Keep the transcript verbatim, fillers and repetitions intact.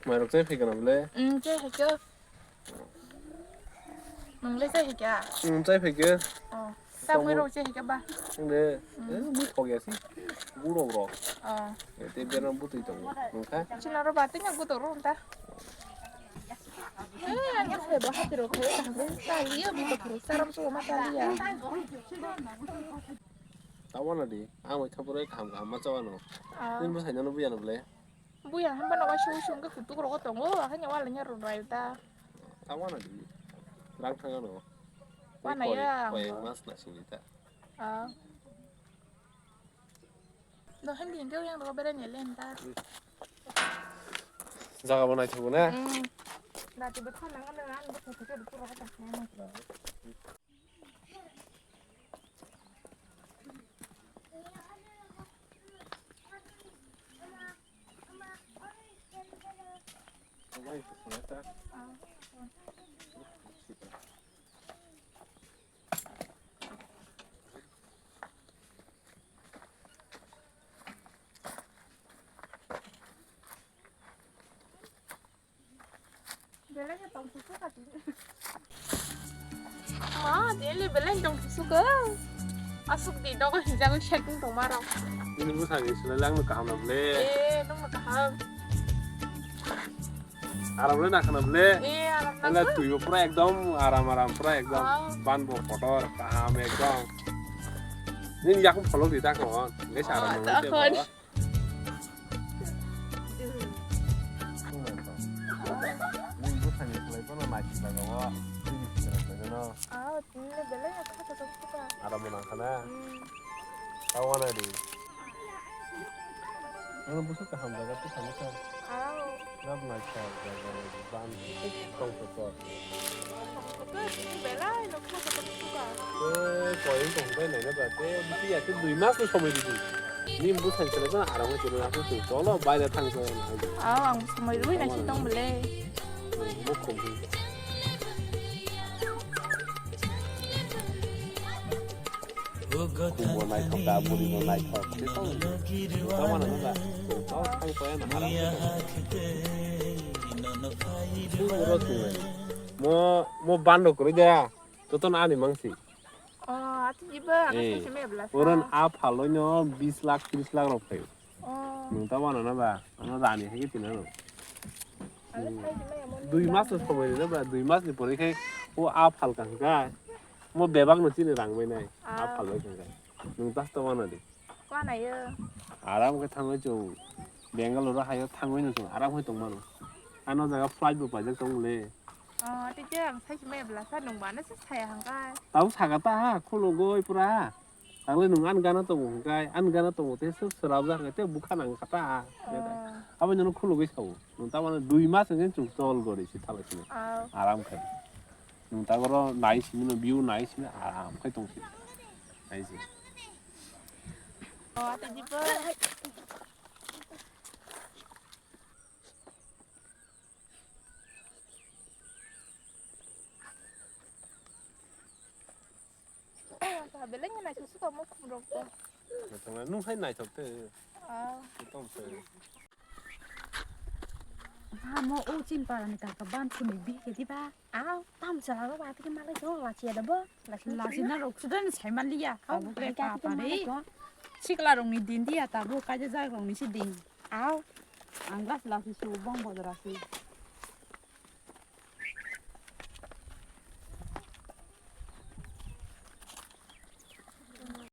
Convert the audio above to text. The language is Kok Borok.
Mairok chai phaikha na bole? Hmm, chai phaikha. Nwng le chai phaikha? Hmm, chai phaikha. Oh, tamo rok chai phaikha ba? Nwng de, eh, mui thok ya si. Guro bro. Oh. Eh, te bera butui tongo. Nwng kha? Chila ro ba, tengka gudo ro ta. Eh, ang ya sai ba hati ro khai, ta ro ta liya, bu ta ro, saram so ma ta liya. Tawana di, ang mai thapore kham kham ma chawano. Ah. Nini bwsai no buya no bole? Buya hamba no waisa waisa wngkhe kutuk rogo tongo, haino wala nya rwnai ta. Tawana di. Rang thanga no. Wana ya. Koi mas na sini ta. Ah. Do hem din ke yang rogo bere ne len ta. Jaga bo naithogo na? Hmm. Dati bo thana ngana ngana bo kutuk rogo ta. Belai no tong susu ka tini. Ma, tini belai no tong susu ka. Asuk di nogo hijagwi setting tong maro. Ini bwsani sila lang no kaham na ble. Eh, nung no kaham. Aram le na khana ble. Eh, aram na. Ala twi bo pura ekdom aram aram pura ekdom. Ah. Ban bo kotor kaham ekdom. Nini yakung follow di ta ko. Ngai sa aram na. Nini bwsani khlai phano naisik laga o, nini sikra khlai phano. Ah, tini belai no kha kha kha kha. Aram bo nang khana? Hmm. Tawana di. Ano bwswk kaham jaga twi thangwi kha. Ah. Nab naikha jaga ni ban tong tong tong. Tei koi wng tong bai naina ba, tei bisi ya khe dui mas ni somoi ridi. Ni bwsai khe ba aram khe tini aswk chwng cholo baire thang khe. Aw, ang somoi rwi nai si tong bole. Bo khum hi. Khumbo naithok da, buribo naithok. Tei tong, tongmano no da. Tong thang khe aram khe tong. Mo, mo bando kwrwi da. Jotono ani mangsi. Oh, ati jiba, ang Eh, sai se me bla sa. Oron a phaloino bis lakh, tris lakh rok phaio. Oh. Nwng ta wana na ba? Ano rani hai tini ano. Ang sai se me mo Dui mas no somoi na ba? Dui mas ni pore khai o a phal ka hwnkha. Mo bebak no chini rang bai nai. A Ah. phal bai hwnkha. Nwng ta sto wana di. Kwanayo. Aram khe thangwi chwng Bangalore hayo thangwi no chwng aram khe tongmano. Ano jaga flight bo paijak tong le. Oh, tei je ang sai se mai bla sa nung ba na se saya hangkai. Tau saka ta ha, khulugwi pura. Tangle nung an gana tongo hingkai, an gana tongo te se srabjak hingkai te bukha nang kha ta. Oh. Abo nono khulugwi sao. Nung ta mane dui mas hingke chwng chol gori si thala sini. Oh. Aram khe. Nung ta goro nai simi no view nai simi aram khe tong si. Nai si. Oh, ate jibo. Belai nai susu kamu kumrok ko. Nung hai nai thok te. Ah. Tong se. Ha mo o chin para ni ka ka ban sumi bi ke di ba. Aw, tam chala ro ba, tiki malai jo, lachi da bo. Lachi na rok sudan sai maliya. Aw, bre ka pa pa re. Sikla rong ni din dia ta bo, kaja jak rong ni si din. Aw. Ang glass lachi su bong bo dara si.